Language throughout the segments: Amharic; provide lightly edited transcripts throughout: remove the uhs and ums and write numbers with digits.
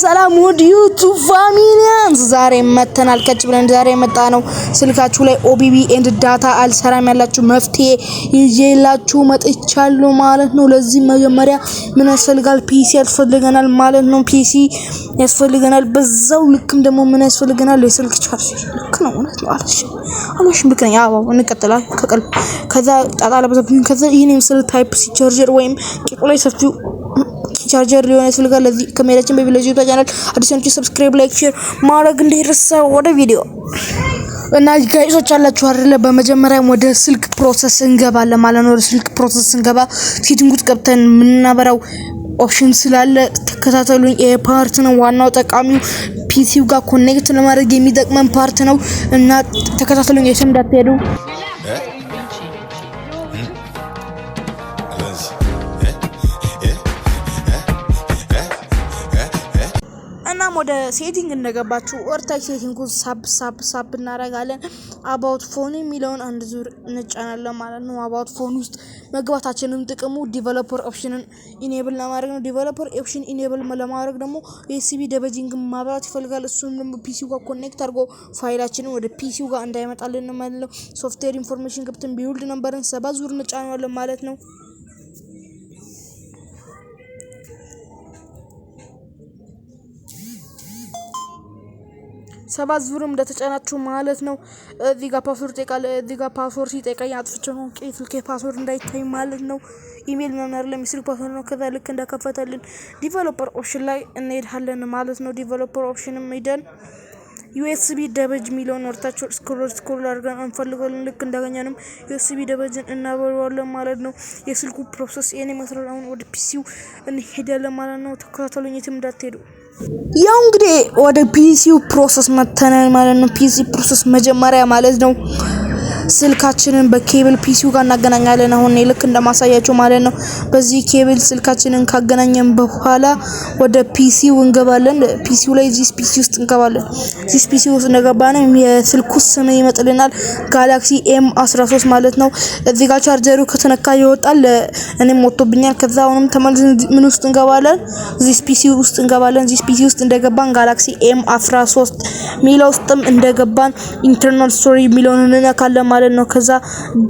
ሰላም ውድ YouTube familians፣ ዛሬ መተናል ከች ብለን። ዛሬ የመጣ ነው ስልካችሁ ላይ OBB and data አልሰራም ያላችሁ መፍትሄ ይዤላችሁ መጥቻለሁ ማለት ነው። ለዚህ መጀመሪያ ምን ያስፈልጋል? PC ያስፈልገናል ማለት ነው። PC ያስፈልገናል። በዛው ልክም ደግሞ ምን ያስፈልገናል? የስልክ ቻርጀር። ልክ ነው፣ እውነት ነው። አለሽ አለሽ፣ ልክ ነኝ። አዎ እንቀጥላለን። ከቀል ከዛ ጣጣ ለበዛብኝ። ከዛ ይህን የመሰለ type C charger ወይም ቂጡ ላይ ሰፊው ቻርጀር ሊሆን ያስፈልጋል። ለዚህ ከመሄዳችን በፊት ለዚህ ቻናል አዲስ ናችሁ subscribe፣ like፣ share ማድረግ እንዳይረሳ። ወደ ቪዲዮ። እና guys ኦች አላችሁ አይደለ? በመጀመሪያም ወደ ስልክ process እንገባለን ማለት ነው። ወደ ስልክ process እንገባ setting ውስጥ ገብተን የምናበራው option ስላለ ተከታተሉኝ። ይሄ part ነው ዋናው ጠቃሚው፣ PC ው ጋር connect ለማድረግ የሚጠቅመን part ነው እና ተከታተሉኝ፣ የትም እንዳትሄዱ። እናም ወደ setting እንደገባችሁ ወርታች setting ኡ ሳብ ሳብ ሳብ እናደርጋለን። About phone የሚለውን አንድ ዙር እንጫናለን ማለት ነው። About phone ውስጥ መግባታችንም ጥቅሙ developer option ን enable ለማድረግ ነው። Developer option enable ለማድረግ ደግሞ USB debugging ማብራት ይፈልጋል። እሱም ደግሞ PC ው ጋር connect አድርጎ ፋይላችንን ወደ PC ው ጋር እንዳይመጣልን ማለት ነው። Software information ገብተን build number ን ሰባት ዙር እንጫነዋለን ማለት ነው። ሰባት ዙርም እንደተጫናችሁ ማለት ነው። እዚህ ጋር password ይጠይቃል። እዚህ ጋር password ሲጠይቀኝ አጥፍቼው ነው ስልኬ password እንዳይታይ ማለት ነው። ኢሜል ምናምን አይደለም፣ የስልክ password ነው። ከዛ ልክ እንደከፈተልን developer option ላይ እንሄዳለን ማለት ነው። Developer option ም ሄደን USB debug የሚለውን ወርታቸው scroll scroll አድርገን እንፈልገዋለን። ልክ እንዳገኘንም USB debug ን እናበረዋለን ማለት ነው። የስልኩ process ይሄን ይመስላል። አሁን ወደ PC ው እንሄዳለን ማለት ነው። ተከታተሉኝ፣ የትም እንዳትሄዱ። ያው እንግዲህ ወደ PC ው process መተናል ማለት ነው። PC process መጀመሪያ ማለት ነው ስልካችንን በ cable PC ው ጋር እናገናኛለን። አሁን ልክ እንደማሳያችሁ ማለት ነው። በዚህ ኬብል ስልካችንን ካገናኘን በኋላ ወደ PC ው እንገባለን። PC ው ላይ This PC ውስጥ እንገባለን። This PC ውስጥ እንደገባን የስልኩ ስም ይመጥልናል። Galaxy M 13 ማለት ነው። እዚህ ጋር ቻርጀሩ ከተነካ ይወጣል። እኔም ወጥቶብኛል። ከዛ አሁንም ተመልሰን ምን ውስጥ እንገባለን? This PC ውስጥ እንገባለን። This PC ውስጥ እንደገባን Galaxy M 13 ሚለው ውስጥም እንደገባን internal storage የሚለውን እንነካለን ማለት ነው። ከዛ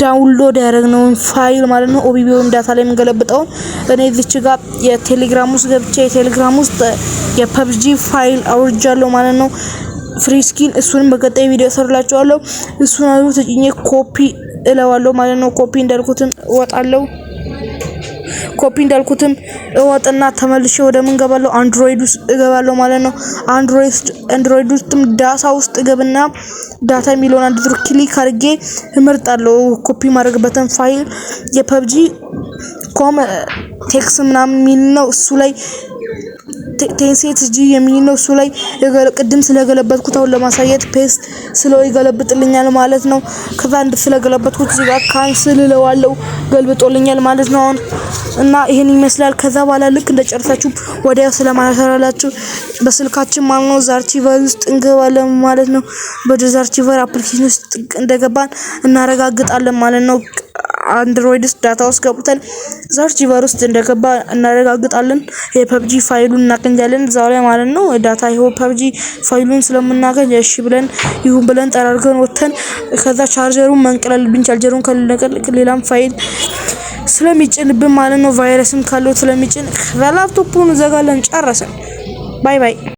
download ያደረግነውን ፋይል ማለት ነው OBB ወይም data ላይ የምንገለብጠውን እኔ እዚች ጋር የቴሌግራም ውስጥ ገብቼ የቴሌግራም ውስጥ የ PUBG ፋይል አውርጃለሁ ማለት ነው። Free skin፣ እሱንም በቀጣይ ቪዲዮ እሰራላችኋለሁ። እሱን አሉ ተጭኜ ኮፒ እለዋለሁ ማለት ነው። ኮፒ እንዳልኩትም እወጣለሁ። ኮፒ እንዳልኩትም እወጥና ተመልሼ ወደ ምን ገባለሁ? Android ውስጥ እገባለሁ ማለት ነው። Android ውስጥም data ውስጥ እገብና data የሚለውን አንድ ዙር click አድርጌ እመርጣለሁ። ኮፒ ማድረግበትን ፋይል የ PUBG com ቴክስ ምናምን የሚል ነው፣ እሱ ላይ Tencent G የሚል ነው። እሱ ላይ ቅድም ስለገለበጥኩት አሁን ለማሳየት paste ስለው ይገለብጥልኛል ማለት ነው። ከዛ አንድ ስለገለበጥኩት እዚህ ጋር cancel እለዋለሁ፣ ገልብጦልኛል ማለት ነው። አሁን እና ይሄን ይመስላል። ከዛ በኋላ ልክ እንደጨረሳችሁ ወዲያው ስለማሰራላችሁ በስልካችን ማለት ነው ZArchiver ውስጥ እንገባለን ማለት ነው። ወደ ZArchiver application ውስጥ እንደገባን እናረጋግጣለን ማለት ነው። Android ውስጥ data ውስጥ ገብተን ZArchiver ውስጥ እንደገባ እናረጋግጣለን። የ PUBG ፋይሉን እናገኛለን እዛው ላይ ማለት ነው። Data ይኸው PUBG ፋይሉን ስለምናገኝ እሺ ብለን ይሁን ብለን ጠራርገን ወጥተን ከዛ ቻርጀሩን መንቀላልብን፣ ቻርጀሩን ከነቀል ሌላም ፋይል ስለሚጭንብን ማለት ነው። ቫይረስም ካለው ስለሚጭን ከዛ ላፕቶፑን እንዘጋለን። ጨረስን። Bye bye።